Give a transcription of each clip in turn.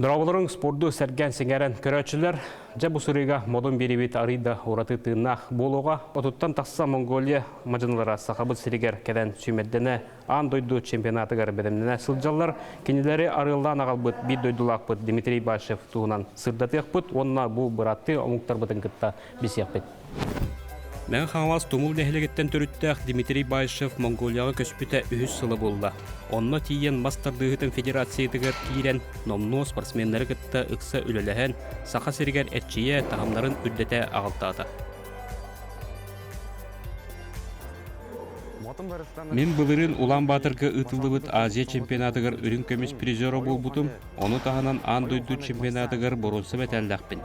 Дорооболоруҥ спорду сэргээн сэҥээрэн көрөөччүлэр, дьэ бу сырыыга модун биэриибит арыый да ураты тыыннаах буолуоҕа. Отуттан тахса Монголия мадьынылара Сахабыт сиригэр кэлэн сүүмэрдэнэ аан дойду чемпионатыгар бэлэмнэнэ сылдьаллар. Кинилэри арыаллаан аҕалбыт биир дойдулаахпыт Дмитрий Башев туһунан сырдатыахпыт уонна бу бырааттыы омуктарбытын кытта билсиэхпит. Мэҥэ Хаҥалас Тумул нэһилиэгиттэн төрүттээх Дмитрий Баишев Монголияҕа көспүтэ үһүс сыла буолла. Онно тиийэн мас тардыһыытын федерациятыгар киирэн, номнуо спортсменнары кытта ыкса үлэлэһэн, Саха сиригэр эрчийэ, таһымнарын үрдэтэ аҕалтаата. Мин былырыын Улаан-Баатырга ыытыллыбыт Азия чемпионатыгар үрүҥ көмүс призера буолбутум, ону таһынан аан дойду чемпионатыгар боруонса мэтээллээхпин.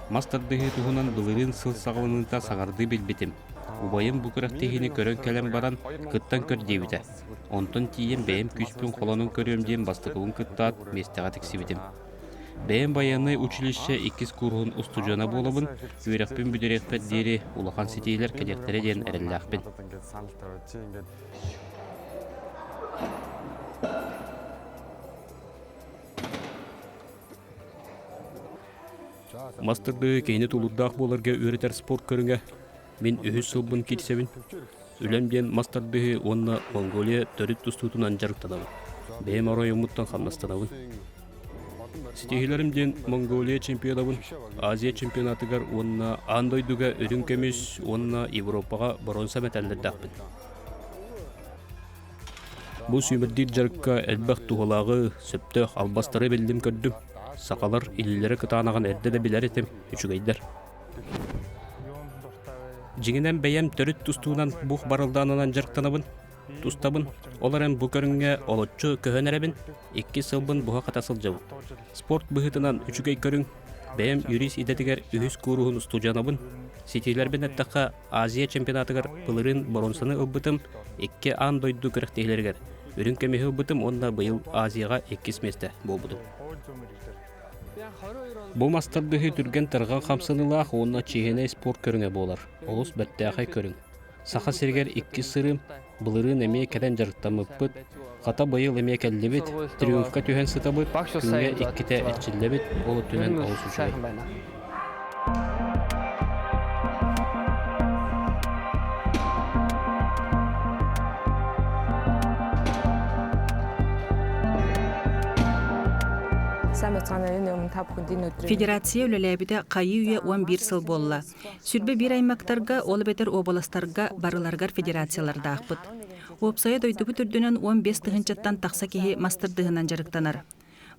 Мас тардыһыы туһунан былырыын сыл саҕаланыыта саҥардыы билбитим. Убайым бу күрэхтэһиини көрөн кэлэн баран, кыттан көр диэбитэ. Онтон тиийэн бэйэм күүспүн холонон көрүөм диэн бастакыбын кыттаат, миэстэҕэ тиксибитим. Бэйэм байыаннай училище иккис кууруһун устудьуона буолабын, үөрэхпин бүтэриэхпэр диэри улахан ситиһиилэр кэлиэхтэрэ диэн эрэллээхпин. Мас тардыы киһини тулуурдаах буоларга үөрэтэр спорт көрүҥэ. Мин үһүс сылбын киирсэбин. Үлэм диэн мас тардыһыы уонна Монголия төрүт тустуутунан дьарыктанабын. Бэйэм оройуоммуттан хамнастанабын. Ситиһиилэрим диэн Монголия чемпионабын, Азия чемпионатыгар уонна аан дойдуга үрүҥ көмүс уонна Европаҕа боруонса мэтээллэрдээхпин. Бу сүүмэрдиир дьарыкка элбэх туһалааҕы, сөптөөх албастары биллим-көрдүм. Сахалар илиилэрэ кытаанаҕын эрдэ да билэр этим, үчүгэйдэр. Дьиҥинэн бэйэм төрүт тустуунан бух барылдаанынан дьарыктанабын, тустабын. Ол эрэн бу көрүҥҥэ олоччу көһөн эрэбин, икки сылбын буһа-хата сылдьабын. Спорт быһыытынан үчүгэй көрүҥ. Бэйэм юрист идэтигэр үһүс кууруһун устудьуонабын. Ситиилэрбин эттэххэ, Азия чемпионатыгар былырыын боруонсаны ылбытым, икки аан дойду күрэхтэһиилэригэр үрүҥ көмүһү ылбытым уонна быйыл Азияҕа иккис миэстэ буолбутум. Бу мас тардыһыы түргэн-тарҕан хамсаныылаах уонна чиэһинэй спорт көрүҥэ буолар. Олус бэртээхэй көрүҥ. Саха сиригэр иккис сырыым, былырыын эмиэ кэлэн дьарыктаммыппыт, хата быйыл эмиэ кэллибит, триумфка түһэн сытабыт, күҥҥэ иккитэ эрчиллэбит, ол өттүнэн олус үчүгэй. Федерация үлэлээбитэ хайыы-үйэ 11 сыл буолла. Сүрбэ биир аймактарга, ол эбэтэр уобаластарга барыларыгар федерациялардаахпыт. Уопсайа дойдубут үрдүнэн 15 тыһыынчаттан тахса киһи мас тардыһынан дьарыктанар.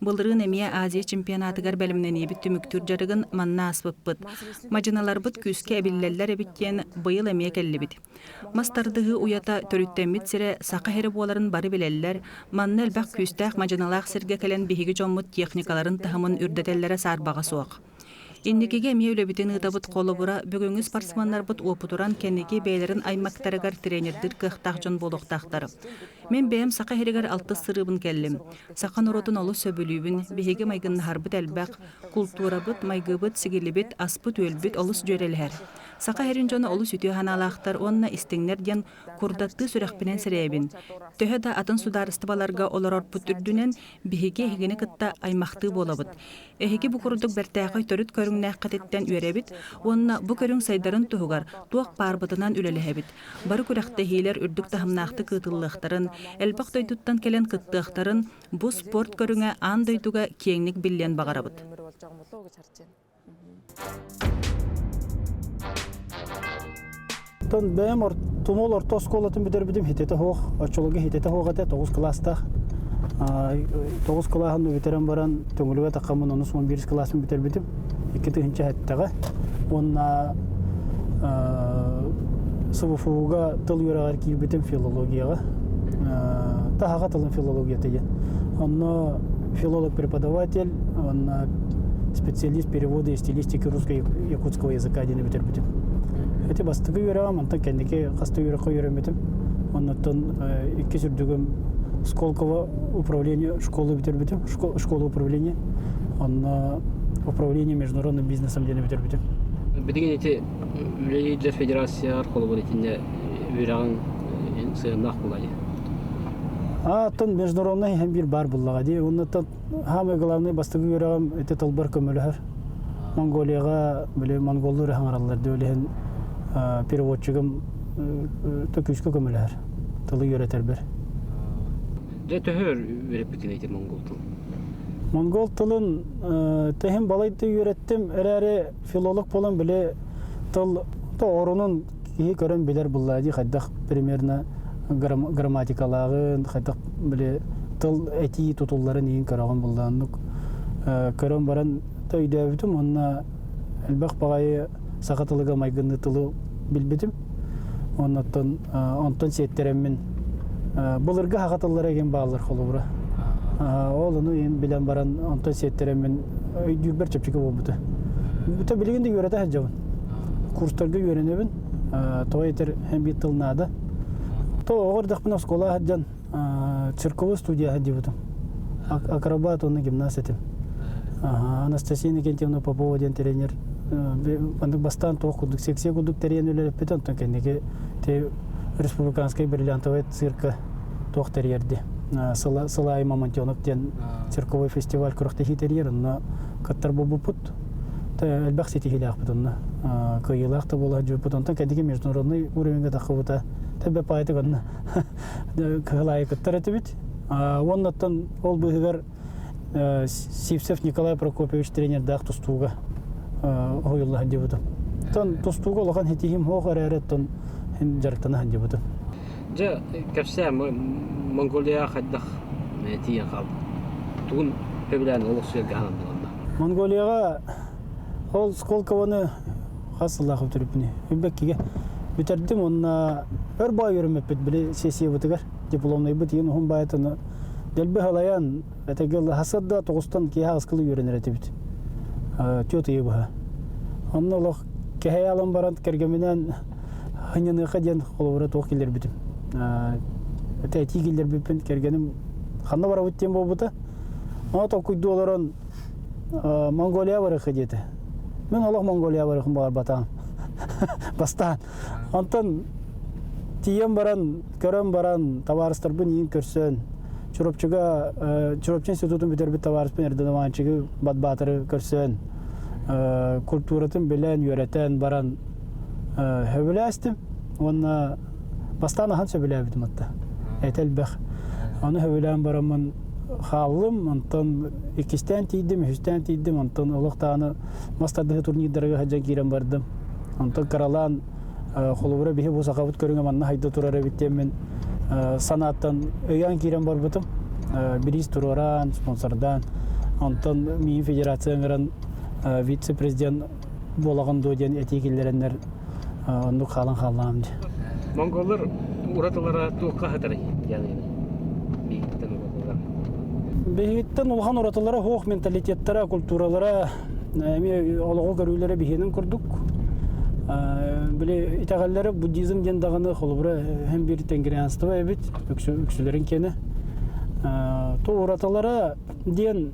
Былырыын эмиэ Азия чемпионатыгар бэлэмнэниибит түмүктүүр дьарыгын манна ааспыппыт. Мадьыналарбыт күүскэ эбиллэллэр эбит диэн быйыл эмиэ кэллибит. Мас тардыһыы уйата төрүттэммит сирэ саха сирэ буоларын бары билэллэр, манна элбэх күүстээх мадьыналаах сиргэ кэлэн биһиги дьоммут техникаларын таһымын үрдэтэллэрэ саарбаҕа суох. Инникигэ эмиэ үлэбитин ыытабыт холобура, бүгүҥҥү спортсменнарбыт уопутуран кэнники бэйэлэрин аймактарыгар тренердиир кыахтаах дьон буолуохтаахтар. Мин бэйэм саха сиригэр алтыс сырыыбын кэллим. Саха норуотун олус сөбүлүүбүн, биһиги майгыннаһарбыт элбэх, култуурабыт, майгыбыт, сигилибит, аспыт-үөлбүт олус дьүөрэлэһэр. Саха сирин дьоно олус үтүө санаалаахтар уонна истиҥнэр диэн курдаттыы сүрэхпинэн сэрэйэбин. Төһө да атын судаарыстыбаларга олорорбут үрдүнэн, биһиги эһигини кытта аймахтыы буолабыт. Эһиги бу курдук бэртээхэй төрүт көрүҥнээххититтэн үөрэбит уонна бу көрүҥ сайдарын туһугар туох баарбытынан үлэлэһэбит. Бары күрэхтэһиилэр үрдүк таһымнаахтык ыытыллыахтарын, элбэх дойдуттан кэлэн кыттыахтарын, бу спорт көрүҥэ аан дойдуга киэҥник биллиэн баҕарабыт. Оттон бэйэм Тумул орто оскуолатын бүтэрбитим хитэтэ суох, оччолорго хитэтэ суох этэ, тоҕус кылаастаах. Тоҕус кылааһын бүтэрэн баран Төҥүлүгэ таххаммын онус уон биирис кылааспын бүтэрбитим. Икки тыһыынча сэттэҕэ. Уонна СВФУ-га тыл үөрэҕэр киирбитим филологияҕа. Таһаҕа тылын филологията диэн. Онно филолог-преподаватель, уонна специалист перевода и стилистики русско-якутского языка диэни бүтэрбитим. Ити бастакы үөрэҕим, онтон кэнники хаста үөрэххэ үөрэммитим. Оннуттан иккис үрдүгүм Сколково управление школы бүтэрбитим, школа управления. Онно управление международным бизнесом диэни бүтэрбитим. Билигин ити үлэлиир федерациялар холобур итиннэ үөрэҕиҥ сыһыаннаах буолла дии. Оттон международный иһэн биир баар буллаҕа дии. Оннуттан самый главный бастакы үөрэҕим ити тылбар көмөлөһөр. Монголияҕа били монголлуу эрэ хаҥараллар дии, ол иһин переводчигым күүскэ көмөлөһөр тылы үөрэтэрбэр. Дьэ төһө өр үөрэппиккин ити монгол тылын? Монгол тылын тэһин балайда үөрэттим эрээри филолог буолан били тыл орунун киһи көрөн билэр буллаа дии хайдах примерно грамматикалааҕын хайдах били тыл этии тутулларын иһин көрөҕүн буллааннык көрөн баран өйдөөбүтүм уонна элбэх баҕайы саха тылыга майгынныы тылы билбитим оннуттан онтон сиэттэрэммин былыргы саха тыллара игин бааллар холобура ол ону иһин билэн баран онтон сиэттэрэммин өйдүүрбэр чэпчэки буолбута бүтэ билигин да үөрэтэ сылдьабын курстарга үөрэнэбин тоҕо этэр һэн биир тыл наада то оҕо эрдэхпинэ оскуола сылдьан цирковой студия сылдьыбытым акробат уонна гимнаст этим Анастасия Иннокентьевна Попова диэн тренер маннык бастаан туох курдук секция курдук тэрийэн үлэлэппит онтон кэнники республиканскай бриллиантовай цирка туох тэрийэрди сыл аайы Мамонтенок диэн цирковой фестиваль күрэхтэһии тэрийэр онно кыттар буолбуппут элбэх ситиһиилээхпит онно кыайыылаах да буола сылдьыбыппыт онтон кэнники международный уровеньга таххыбыта тэбэ паайтык онно кыһыл кыттар этибит уоннаттан ол быыһыгар Сивцев Николай Прокопьевич тренердаах тустууга уһуйулла сылдьыбытым. Тон тустууга улахан ситиһиим суох эрээри оттон дьарыктана сылдьыбытым. Дьэ, кэпсээ, Монголияҕа хайдах тиийэн хаалбыт? Тугун сөбүлээн олохсуйарга сананнылар? Монголияҕа ол Сколковоны хас сыллаах бүтэрбиппиний? Үрбэккигэ бүтэрдим уонна өр баай үөрэммиппит били сессиябытыгар дипломнайбыт иин уһун баайтаны дэлби халайан этэгэ хасыарда тоҕустан киэһэ аскылы үөрэнэр этибит түөрт ыйы быһа онно олох кэһэй алан баран кэргэминэн хынньаныаха диэн холобура туох киллэрбитим этэ этии киллэрбиппин кэргэним ханна барабыт диэн буолбута ону толкуйдуу олорон Монголия барыахха диэтэ мин олох Монголия барыахым баҕарбатаҕым бастаан онтон тиийэн баран көрөн баран табаарыстарбын иин көрсөн Чурапчыга Чурапчы институтун бүтэрбит табаарыспын Эрдэнованчигы Батбаатыры көрсөн культуратын билэн үөрэтэн баран сөбүлээстим уонна бастаан ахан сөбүлээбитим атта этэ элбэх ону сөбүлээн бараммын хааллым онтон иккистээн тиийдим үһүстээн тиийдим онтон олох даҕаны мас тардыһыы турнирдарыгар сылдьан киирэн бардым онтон кыралаан холобура биһи бу сахабыт көрүҥэ манна хайда турар эбит диэммин санааттан өйөөн киирэн барбытым бириис туруоран спонсордаан онтон миин федерация ыҥыран вице-президент буолаҕын дуо диэн этии киллэрэннэр оннук хаалан хааллаҕым дии. Монголлар уратылара туохха сытарый диэн биһигиттэн уратылара. Биһигиттэн улахан уратылара суох менталитеттара, культуралара эмиэ олоҕу көрүүлэрэ биһиэнин курдук. Били итэҕэллэрэ буддизм диэн даҕаны холобура һэн биир тенгрианство эбит үксүлэрин киэнэ. То уратылара диэн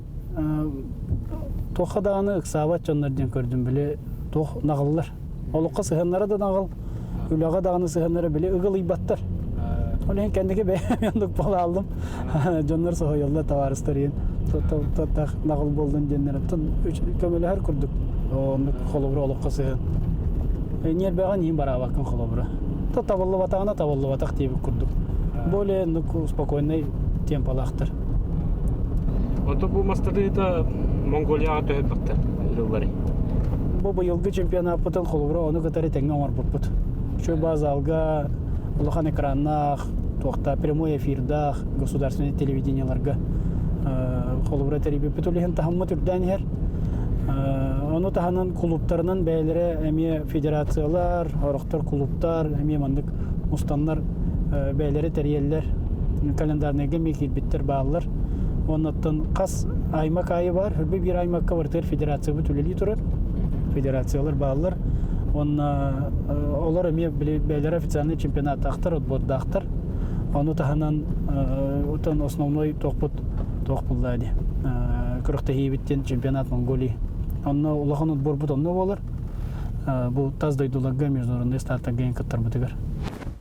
туохха даҕаны ыксаабат дьоннор диэн көрдүм били туох наҕыллар. Олоххо сыһыаннара да наҕыл, үлэҕэ даҕаны сыһыаннара били ыгылыйбаттар. Ол иһин кэнники бэйэм оннук буолааллым. Дьоннор соһуйаллар табаарыстар иһин таттах наҕыл буоллун диэннэр оттон көмөлөһөр курдук оннук холобура олоххо сыһыан. Ньиэрбэҕин иһин бараабаккын холобура. То табыллыбатаҕына табыллыбатах диэбит курдук. Более оннук спокойный темпалаахтар. Онтон бу мастарыыта Монголияҕа төһө ылылларый? Бу быйылгы чемпионаппытын холобура ону кытары тэҥҥэ оҥорбуппут. Үчүгэй баазалга улахан экраннаах, туохта прямой эфирдаах государственный телевидениеларга холобура тэрийбиппит ол иһин таһыммыт үрдээн иһэр. Ону таһынан кулууптарынан бэйэлэрэ эмиэ федерациялар, орохтор кулууптар эмиэ маннык мустаннар бэйэлэрэ тэрийэллэр. Календарныйга эмиэ киирбиттэр бааллар. Оннуттан хас аймак аайы баар, хөрбө биир аймакка барытыгар федерациябыт үлэлии турар. Федерациялар бааллар. Уонна олор эмиэ бэйэлэрэ официальный чемпионаттаахтар, отбордаахтар. Ону таһынан отон основной туохпут туох булла дии. Күрэхтэһиибит чемпионат Монголии. Онно улахан отборбут онно буолар. Бу тас дойдуларга международный стартарга кыттарбытыгар.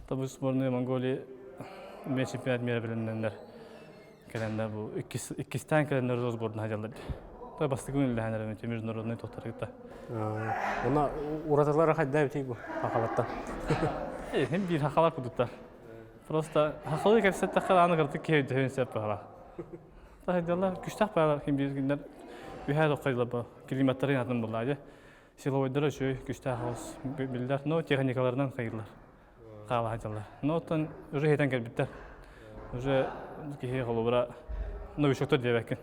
Табы сборная Монголии чемпионат мира билиннэннэр. Кэлэннэр бу иккистээн кэлэннэр сбордун хадьаллар. То бастакы үллэһэн эрэ международный тохтор кытта. Уна уратылара хайда битий бу хахалаттан? Хем биир хахалар кудуттар. Просто хахалы кэпсэттэххэ аны кыртык киһи өйдөһүн сөп баһала. Тахайдалар күстэх баалар ким биир күннэр үһэ тоххайлар бу климаттарын атын буллаады. Силовойдара үчүгэй күстээх хаос биллэр, но техникаларынан хайыылар. Хаалаһадьаллар. Но оттон уже хитэн кэлбиттэр. Уже киһи холобура новичоктор диэбэккин.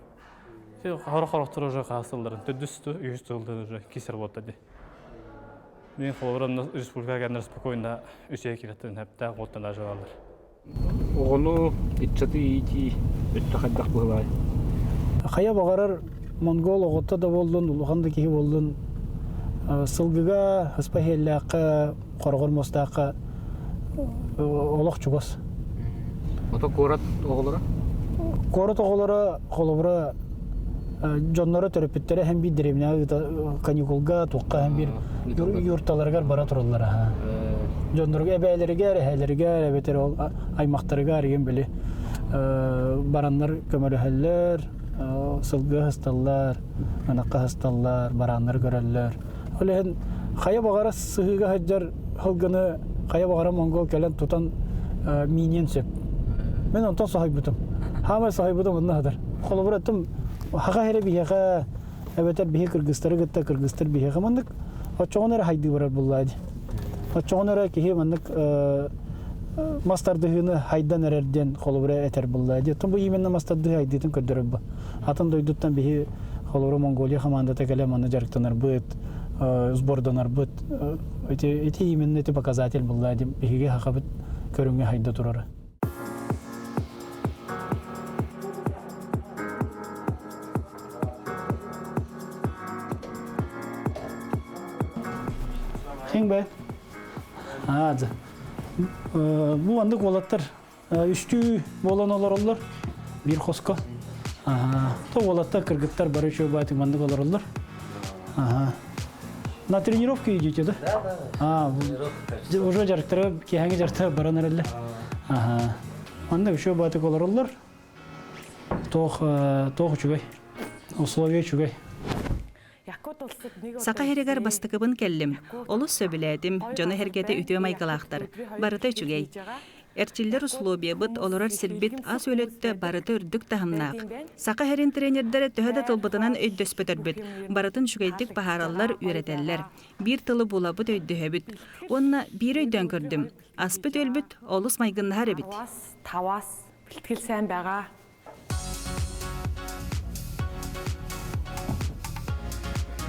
Хоро-хорохтор уже хаастылларын төрдүс үһүс тылларын уже кисер буолта ди. Мен холобура республика кэннер спокойно үсэ киреттен хэптээх уоттан даже алар. Оҕону ыччаты иитии өттө хайдах быһылаай? Хайа баҕарар монгол оҕото да буоллун, улахан да киһи буоллун, сылгыга, ыспа иһиэллээххэ, хороҕор муостаахха олох чугас. Ото куорат оҕолоро? Куорат оҕолоро холобура дьонноро төрөппүттэрэ һэн биир дэриэбинэҕэ каникулга туохха һэн биир юрталарыгар бара тураллара дьонноруга эбээлэригэр эһээлэригэр эбэтэр ол аймахтарыгар игин били бараннар көмөлөһөллөр сылгы ыһысталлар ынахха ыһысталлар барааннары көрөллөр ол иһин хайа баҕара сыһыыга сылдьар сылгыны хайа баҕара монгол кэлэн тутан мииниэн сөп. Мен онтон соһуйбутум. Хаамай соһуйбутум онно сытар. Холобур аттым хаха эрэ биһиэхэ эбэтэр биһи кыргызтары кытта кыргызтар биһиэхэ маннык оччоҕун эрэ хайдыы барар буллаа дии. Оччоҕун эрэ киһи маннык мас тардыһыыны хайдан эрэр диэн холобура этэр буллаа дии. Оттон бу именно мас тардыһыы хайдыытын көрдөрөр бу. Атын дойдуттан биһи холобура Монголия хамаандата кэлэ манна дьарыктанарбыт, сборданарбыт ити ити именно ити показатель булла дим биһиги хахабыт көрүҥҥэ хайда турара. Хин бай. Аа, бу андык уолаттар Үстүү буолан олороллор биир хоско. То уолаттар, кыргыттар бары үчүгэй баайтык маннык олороллор. Ага. На тренировку идете, да? Да, да. А, уже дьарыктара, киэһэҥи дьарыктара баран эрэллэр. Ага. Манна үчүгэй баайтык олороллор. Туох, туох үчүгэй. Условия үчүгэй. Саха сиригэр бастакыбын кэллим. Олус сөбүлээтим, дьоно-сэргэтэ үтүө майгылаахтар. Барыта үчүгэй. Эрчиллэр условиябыт, олорор сирбит, ас-үөл өттө барыта үрдүк таһымнаах. Саха сирин тренердэрэ төһө да тылбытынан өйдөспөтөрбүт, барытын үчүгэйдик баһаараллар, үөрэтэллэр. Биир тылы булабыт, өйдөһөбүт. Уонна биир өйдөөн көрдүм. Аспыт-үөлбүт олус майгыннаһар эбит. Таваас, бэлтгэл сайн байгаа.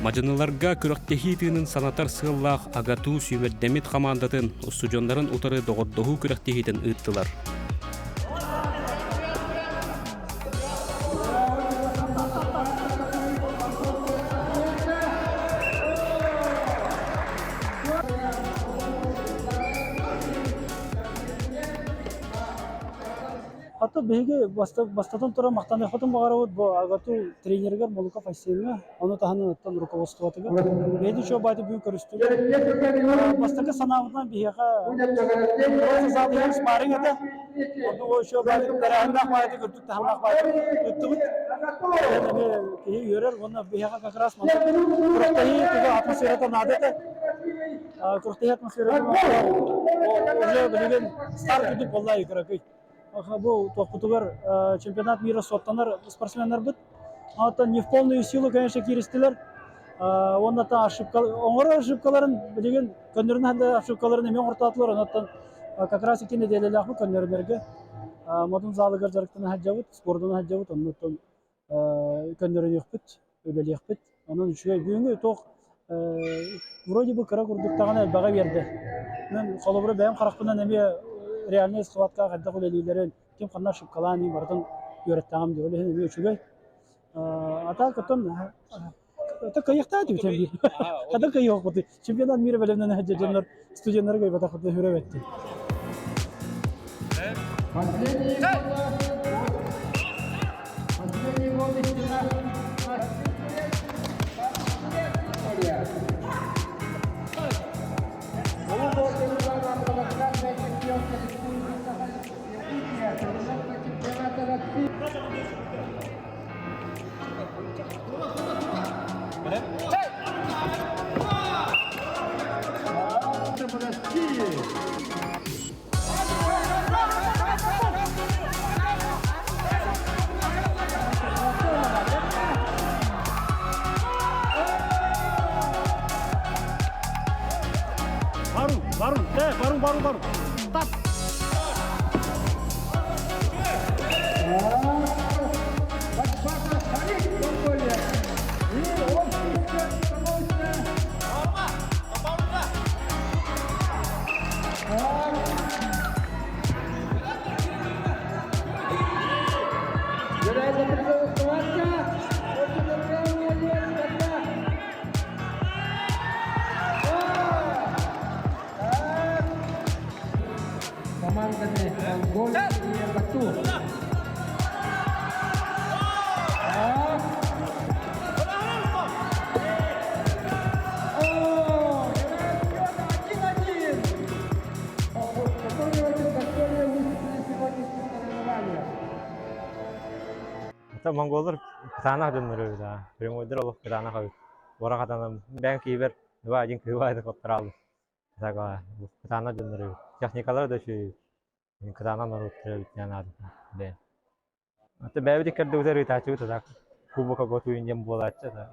Мадьыныларга күрэхтэһии тыынын санатар сыаллаах АГАТУ сүүмэрдэммит хамаандатын устудьуоннарын утары доҕордоһуу күрэхтэһиитин ыыттылар. А то биһиги бастатан туран махтаныахпытын баҕарабыт бу АГАТУ тренеригэр Молуков Айсеҥҥа, ону таһынан оттон руководствотыгар. Бэйэтин шоу-баайты бүгүн көрүстүлэр. Бастакы санаабытынан биһиэхэ просто спарринг этэ. Онно шоу-баайты тэрээһиннээх баайты үрдүк таһымнаах баайты ыттыбыт. Киһи үөрэр уонна биһиэхэ как раз күрэхтэһии туга атмосферата наада этэ. Күрэхтэһии атмосферата уже билигин старт курдук буолла кыракый. Бу туохпутугар чемпионат мира суоттанар спортсменнарбыт. Оттон не в полную силу, конечно, кииристилэр. Уонна та ошибка, оҥорор ошибкаларын билигин көннөрүнэн да ошибкаларын эмиэ оҥортоотулар. Онон как раз ити нэдиэлэлээхпит көннөрүнэргэ модун залыгар дьарыктана сылдьабыт, спордуна сылдьабыт. Оннуттан көннөрүнүөхпүт, үлэлиэхпит. Онон үчүгэй. Бүгүҥҥү туох вроде бы кыра курдук даҕаны элбэҕи биэрдэ. Мен холобура бэйэм харахпынан эмиэ реальнай схваткаҕа хайдах үлэлииллэрин, ким ханна ошибкалаан иһин барытын үөрэттэҕим дии. Ол иһин эмиэ үчүгэй. А так оттон это кыайыахтаах этибит биир. Хата кыайыахпытый. Чемпионат мира бэлэмнэнэ сылдьар дьоннор студеннары кыайбатахпытына хүрэ Бару, бару, бару. Старт! Это монголлар кытаанах дьоннор эбит аа. Прямойдар олох кытаанах эбит. Бора хатанан бэйэм киһибэр 2-1 кыыбаайды хоттораалым. Кытаанах дьоннор эбит. Техникалара да үчүгэй эбит. Кытаанах норуоттар эбит диэн аатым бэйэм. Ата бэйэбит иккэрдибитигэр ыытааччыбыт а так кубок готуйун диэн буолааччы да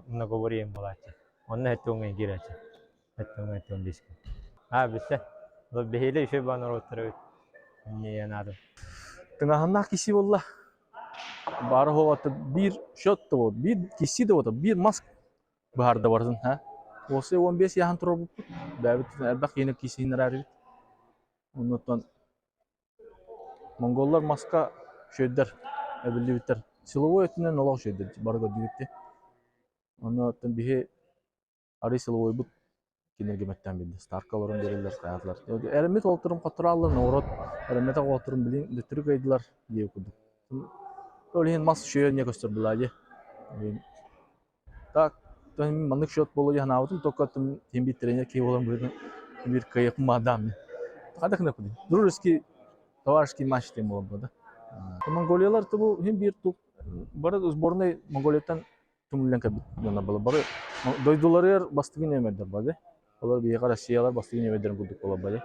многоборье буолааччы. Онно эттуоҥҥа киирээччи. Эттуоҥҥа эттуон биэскэ. Аа бүттэ. Биһиги үчүгэй баа норуоттар эбит. Инньэ аатым. Тыҥааһыннаах киси буолла. Баара суоҕа биир счет да буолла, биир киси да буолла, биир мас быһаарда барытын ха. Уоссай 15 яһан турарбыппыт. Бэйэбит элбэх киһини киисиһиннэрээрибит. Оннуттан монголлар маска үчүгэйдэр эбиллибиттэр. Силовой өттүнэн олох үчүгэйдэр бары көрдүбүт. Онно биһи арый силовойбут кинилэргэ мэттэн биэрдэ. Старка олорон биэрэллэр хайаатылар. Эрэммит уолтарым хоттораллар, норуот эрэммэтэх уолтарым билин төттөрү кыайдылар диэбит курдук. Ол иһин мас үчүгэй эмиэ көстөр былаа дии. Так, маннык счет буолуо дии санаабытым, только тим биир тренер киһи буолан быһыытынан биир кыайыахпын баҕардаам. Хайдах гынаппытый? Дружеский, товарищеский матч диэн буолан да. Монголиялар бу иһин биир бары сборнай Монголияттан түмүллэн кэлбит дьоннор буолар. Бары дойдуларыгар бастыҥ нүөмэрдэр бары. Олор биһиэхэ Россиялар бастыҥ нүөмэрдэрин курдук буолар бары.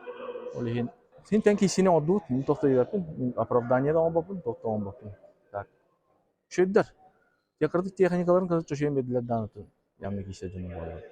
Ол иһин син тэн киисини оҥордубут, мин туох да диэбэппин, мин оправдание да оҥорбоппун, туох да оҥорбоппун. Так. Үчүгэйдэр. Кырдык техникаларын кытары чочуйан биэрдилэр даҕаны явно киисэ дьоно буолар.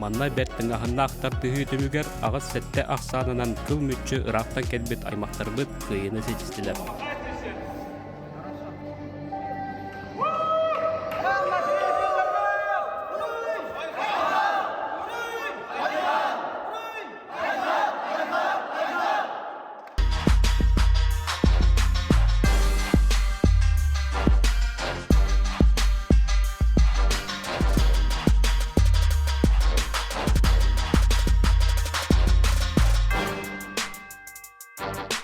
Манна бэрт тыҥаһыннаах тардыһыы түмүгэр 8-7 ахсаанынан кыл мүччү ыраахтан кэлбит аймахтарбыт кыайыыны ситистилэр.